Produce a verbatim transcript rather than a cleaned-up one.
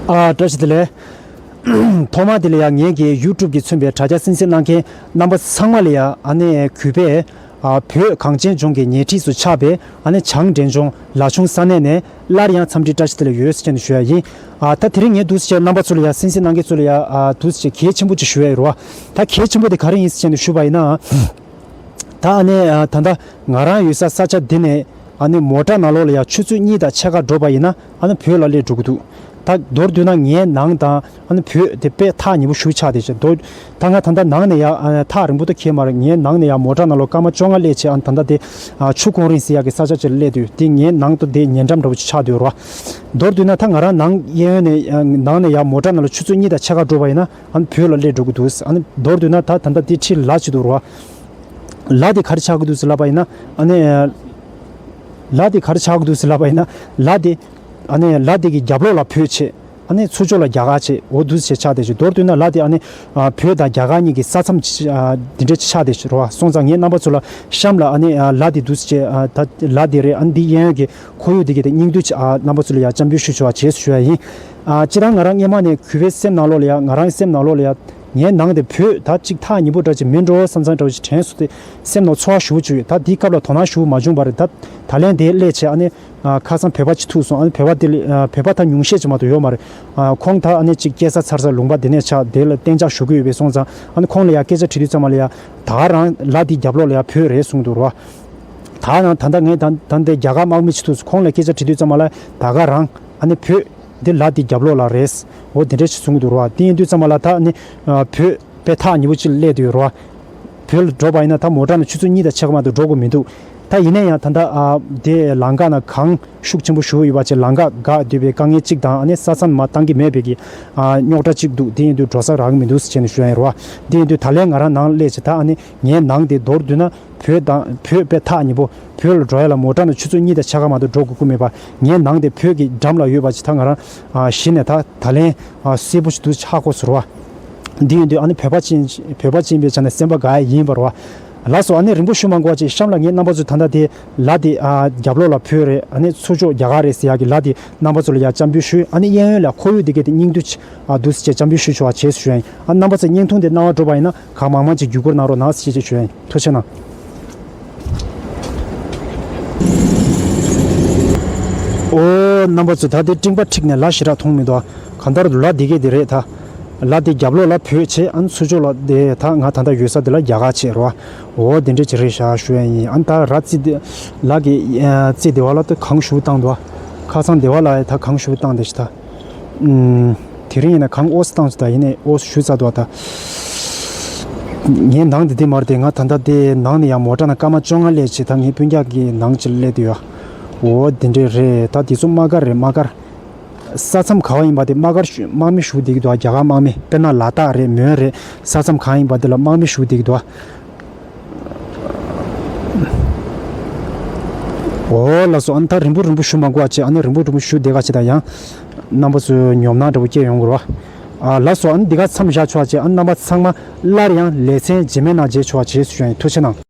ཨ། བཀྲ་ཤིས་བདེ་ལེགས། ཐོག་མར་དེ་ལ་ཡང་ངེད་ཀྱི་ཡུ་ཊུབ་ཀྱིས་མཚོན་པའི་དྲ་རྒྱ་གསན་གཟིགས་གནང་མཁན་རྣམ་པ་ཚང་མ་ལ་ཡང་ཨ་ནེ་གུས་པས། ཨ། བོད་གངས་ཅན་ལྗོངས་ཀྱི་ཉེ་འཁྲིས་སུ་ཆགས་པའི་ཨ་ནེ་བྱང་འབྲས་ལྗོངས་ལ་ཆུང་ས་གནས་ནས་སླར་ཡང་འཚམས་འདྲི་བཀྲ་ཤིས་བདེ་ལེགས་ཡོད་ཟེར་ནས་ཞུ་ཡ་ཡིན། ཨ། ད་དེ་རིང་ངས་འདུག་སེ་བྱས་རྣམ་པ་ཚོ་ལ་ཡང་གསན་གཟིགས་གནང་མཁན་ཚོ་ལ་ཡང་། ཨ། འདུག་སེ་བྱས་གལ་ཆེན་པོ་ཅིག་ཞུ་ཡ་ཡོད་རེད་བ། ད་གལ་ཆེན་པོ་དེ་ག་རེ་ཡིན་ཟེར་ནས་ཞུས་པ་ཡིན་ན། ད་ཨ་ནེ། ཨ། ད་ལྟ་ང་རང་ཡོད་ས་ས་ཆ་འདི་ནས་ཨ་ནེ་མོ་ཊ་ནང་ལོགས་ལ་ཡང་ཆུ་ཚོད་གཉིས་དང་ཕྱེད་ཀ་འགྲོ་བ་ཡིན་ན་ཨ་ནེ་བོད་ལ་སླེབས་འགྲོ་གི་འདུག་ད་མདོར་བསྡུས་ན་ངའི་ནང་དང་ཨ་ནེ་བོད་དེ་དཔེ་ཐག་ཉེ་པོ་ཞེ་པོ་ཆགས་བསྡད་ཤག་མདོར། ད་ང་ད་ལྟ་ནང་ནས་ཡང་། ཨ། ཐག་རིང་པོ་ད་ཁེལ་མ་རེད། ངའི་ནང་ནས་ཡང་མོ་ཊ་ནང་ལོགས་སྐར་མ་བཅོ་ལྔ་སླེབས་བྱས། ཨ། ད་ལྟ་དེ། ཨ། ཆུ་ཁོང་རིང་ཟེར་ཡག་གི་ས་ཆ་ཅིག་ལ་སླེབས་དུས་དེ་ངའི་ནང་དུ་དེ་ཉེ་འགྲམ་འདྲ་པོ་ཅིག་ཆགས་བསྡད་ཡོད་རེད་བ། མདོར་བསྡུས་ན་ད་ང་རང་ནང་གཡས་གཡོན་ནས། ཨ། ནང་ནས་ཡང་མོ་ཊ་ནང་ལ་ཆུ་ཚོད་གཉིས་དང་ཕྱེད་ཀ་འགྲོ་བ་ཡིན་ན་ཨ་ནི་བོད་ལ་སླེབས་འགྲོ་གི་འདུག་ཨ་ནི་མདོར་བསྡུས་ན་ད་ད་ལྟ་དེ་འཕྲིན་ལ་ཅིག་འདུག་རེད་བ། ལ་དེ་ག་རེ་ཆགས་ཀྱི་འདུག་ཟེར་ལབ་པ་ཡིན་ན། ཨ་ནི་ལ་དེ་ག་རེ་ཆགས་ཀྱི་འདུག་ཟེར་ལབ་པ་ཡིན་ན། ལ་དེ། ཨ་ནི་ལ་དེ་གི་རྒྱབ་ལོགས་ལ་བོད་བྱས། ཨ་ནི་ཚུར་ཕྱོགས་ལ་རྒྱ་གར་བྱས། འོ་འདུག་སེ་ཆགས་བསྡད་ཤག་མདོར་བསྡུས་ན་ལ་དེ་ཨ་ནི། ཨ། བོད་དང་རྒྱ་གར་གཉིས་ཀྱི་ས་མཚམས་ཅིག་ཨ། འདི་འདྲ་ཅིག་ཆགས་བསྡད་ཤག་རེད་བ། སོང་ཙང་ངས་རྣམ་པ་ཚོ་ལ་གཤམ་ལ་ཨ་ནི། ཨ། ལ་དེ་འདུག་སེ་བྱས། ཨ། ད་ལ་དེ་རེད། ཨ་ནི་འདི་གཡས་གཡོན་གྱི་ཁོར་ཡུག་འདི་གི་དེ་སྙིང་བསྡུས་ཅིག་ཨ། རྣམ་པ་ཚོ་ལ་ཡང་འཚམས་འདྲི་ཞུ་ཆོག་པ་བྱས་ཞུ་ཡ་ཡིན། ཨ། སྤྱིར་བཏང་ང་རང་སྔོན་མ་ནས་གུས་པའི་སེམས་ནང་ལོགས་ལ་ཡང་། ང་རང་སེམས་ནང་ལོགས་ལ་ཡང་། ངའི་ནང་དེ་བོད་ད་ཅིག་ཐག་ཉེ་པོ་འདྲ་ཅིག་མིན་འགྲོ་བསམ་བསམ་འདྲ་བོ་ཞིག་དྲན་སོང་སྟེ། སེམས་ནང་ཚོར་བ་ཞེ་པོ་ཅིག་ཡོད། ད་འདིའི་སྐབས་ལ་དོ་སྣང་ཞེ་པོ་མ་བྱུང་བ་རེད། ད་ད་ལན་དེ་སླེབས་བྱས་ཨ་ནི། ཨ། ཁ་སང་བོད་པ་ཅིག་ཐུག་སོང་། ཨ་ནི་བོད་པ་དེ་ལ། ཨ། བོད་པ་ད་ཉུང་ཤས་ཅིག་མ་གཏོགས་ཡོད་མ་རེད། ཨ། ཁོང་ད་ཨ་ནི་ཅིག་སྐྱེས་ས་འཚར་ས་ལུང་པ་དེ་ནས་ཆགས། དེ་ལ་གཏན་འཇགས་ཞུ་གི་ཡོད་པས། སོང་ཙང་ཨ་ནི་ཁོང་ལ་ཡང་སྐད་ཆ་དྲིས་དུས་ཙམ་པ་ལ་ཡང་། ད་ག་རང་ལ་དེའི་རྒྱབ་ལོགས་ལ་ཡང་བོད་རེད་གསུངས་འདུག་རེད་བ། ད་ནང་ད་ལྟ་ངས་ད་ད་ལྟ་རྒྱ་གར་དམག་མི་ཅིག་ཐུག་སོང་། ཁོང་ལ་སྐད་ཆ་དྲིས་དུས་ཙམ་པ་ལ་ད་ག་རང་ཨ་ནི་བོད་འདི་ལ་དེའི་རྒྱབ་ལོགས་ལ་རེད། འོ་དེ་འདྲ་ཞིག་གསུང་གི་འདུག་རེད་བ། དེ་ཡིན་དུས་ཙམ་པ་ལ་ད་ཨ་ནི། ཨ། བོད་དཔེ་ཐག་ཉེ་པོ་ཅིག་སླེབས་བསྡད་ཡོད་རེད་བ། བོད་ལ་འགྲོ་བ་ཡིན་ན་ད་མོ་ཊ་ནང་ཆུ་ཚོད་གཉིས་དང་ཕྱེད་ཀ་མ་གཏོགས་འགྲོ་དགོས་མི་འདུག་ད་ཡིན་ན་ཡང་ད་ལྟ། ཨ། དེ་ལམ་ཁ་ནང་གངས་ཤུགས་ཆེན་པོ་ཞེ་པོ་ཡོད་པ་བྱས། ལམ་ཁ་འགག་སྡོད་པའི་དཀའ་ངལ་གཅིག་དང་། ཨ་ནི་ས་མཚམས་མར་བཏང་གི་མེད་པའི་གི། ཨ། རྙོག་དྲ་གཅིག་འདུག་དེ་ཡིན་དུས་འགྲོ་ས་རག་གི་མི་འདུག་ཟེར་བྱས་ནས་ཞུ་ཡ་ཡིན་རེད་བ། དེ་ཡིན་དུས་ད་ལན་ང་རང་ནང་སླེབས་བྱས། ད་ཨ་ནི་ངའི་ནང་དེ་མདོར་བསྡུས་ན། བོད་དང་། བོད་དཔེ་ཐག་ཉེ་པོ། བོད་ལ་འགྲོ་ཡ་ལ་མོ་ཊ་ནང་ཆུ་ཚོད་གཉིས་དང་ཕྱེད་ཀ་མ་གཏོགས་འགྲོ་དགོས་ཀྱི་མེད་པ། ངའི་ནང་དེ་བོད་ཀྱི་འགྲམ་ལ་ཡོད་པ་ཅིག་ད་ང་རང་། ཨ། གཞི་ནས་ད་ད་ལན། ཨ། གསལ་པོ་ཞིག་འདུག་ཧ་གོ་སོང་རེད་བ། འདི་ཡིན་དུས་ཨ་ནི་བོད་པ་ཅིག་ཡིན། བོད་པ་ཅིག་ཡིན་པའི་ཆ་ནས་སེམས་པ་དགའ་ཡ་ཡིན་པ་རེད་བ། ལགས་སོ། ཨ་ནི་རིང་པོ་ཞུ་མ་དགོས་པ་བྱས། གཤམ་ལ་ངས་རྣམ་པ་ཚོ་ད་ལྟ་དེ་ལ་དེ། ཨ། རྒྱབ་ལོགས་ལ་བོད་རེད། ཨ་ནི་ཚུར་ཕྱོགས་རྒྱ་གར་རེད་ཟེར་ཡག་གི་ལ་དེ་རྣམ་པ་ཚོ་ལ་ཡང་འཚམས་འདྲི་ཞུས། ཨ་ནི་གཡས་གཡོན་ལ་ཁོར་ཡུག་དེ་གའི་དེ་སྙིང་བསྡུས་ཅིག་ཨ། འདུག་སེ་བྱས་འཚམས་འདྲི་ཞུ་ཆོག་པ་བྱས་ཞུ་ཡ་ཡིན། ཨ། རྣམ་པ་ཚོས་བརྙན་ཐུང་དེ་སྣང་བ་འགྲོ་བ་ཡིན་ན་གང་མང་མང་ཅིག་བརྒྱུད་སྐུར་གནང་རོགས་གནང་ཟེར་བྱས་ཞུ་ཡ་ཡིན། ཐུགས་རྗེ་གནང་། ཨོ། རྣམ་པ་ཚོས་ད་ལྟའི་སྤྲིན་པ་འཁྲིགས་ནས་ལ་ཞེ་དྲག་མཐོང་མི་འདུག་གང་ལྟར་ལ་འདི་གའི་འདི་རེད་ད། ལ་འདི་རྒྱབ་ལོགས་ལ་བོད་བྱས། ཨ་ནི་ཚུར་ཕྱོགས་ལ་འདི་ད་ང་ད་ལྟ་ཡོད་ས་འདི་ལ་རྒྱ་གར་བྱས་རེད་བ། ཨོ་དེ་འདྲ་ཅིག་རེད་ཤག་ཞུ་ཡ་ཡིན། ཨ་ནི་ད་ར་རྩེ་འདི་ལ་གི། ཨ། རྩེ་འདི་བ་ལ་ད་གངས་ཞེ་པོ་བཏང་འདུག་ཁ་སང་འདི་བ་ལ་ད་གངས་ཞེ་པོ་བཏང་བསྡད་ཤག་ད། ཨུམ། དེ་རིང་ཡིན་ན་གངས་ཨོ་ཙི་བཏང་ཚོད། ད་ཡིན་ནའི་ཨོ་ཙི་ཞུ་ཚར་འདུག་ད་ངའི་ནང་དེ་དེ་མ་རེད་དེ། ང་ད་ལྟ་དེ་ནང་ནས་ཡང་མོ་ཊ་ནང་སྐར་མ་བཅོ་ལྔ་སླེབས་བྱས། ད་ངའི་སྤུན་ཀྱག་གི་ནང་ཅིག་སླེབས་བསྡད་ཡོད། ཨོ་དེ་འདྲས་རེད། ད་དེ་ཚོ་དམག་སྒར་རེད། དམག་སྒར། ས་མཚམས་ག་བ་ཡིན་པ་དེ་དམག་སྒར་ཞུ། དམག་མི་བཞུགས་བསྡད་ཀྱི་འདུག་རྒྱ་གར་དམག་མི། དཔེར་ན་ལ་དྭགས་རེད། མོན་རེད། ས་མཚམས་གང་ཡིན་པ་དེ་ལ་དམག་མི་བཞུགས་བསྡད་ཀྱི་འདུག་ཨོ་ལགས་སོ། ཨ་ནི་ད་རིང་པོ་རིང་པོ་ཞུ་མ་དགོས་པ་བྱས། ཨ་ནི་རིང་པོ་རིང་པོ་ཞུ་བསྡད་ག་བྱས། ད་ཡང་རྣམ་པ་ཚོའི་ཉོབ་སྣང་འདྲ་པོ་སྐྱེ་ཡོང་གི་རེད་བ། ཨ། ལགས་སོ། ཨ་ནི་འདི་ག་མཚམས་བཞག་ཆོག་པ་བྱས། ཨ་ནི་རྣམ་པ་ཚང་མ་སླར་ཡང་ལེ་ཚན་རྗེས་མའི་ནང་མཇལ་ཆོག་པ་བྱས་ཞུ་ཡ་ཡིན། ཐུགས་རྗེ་གནང་།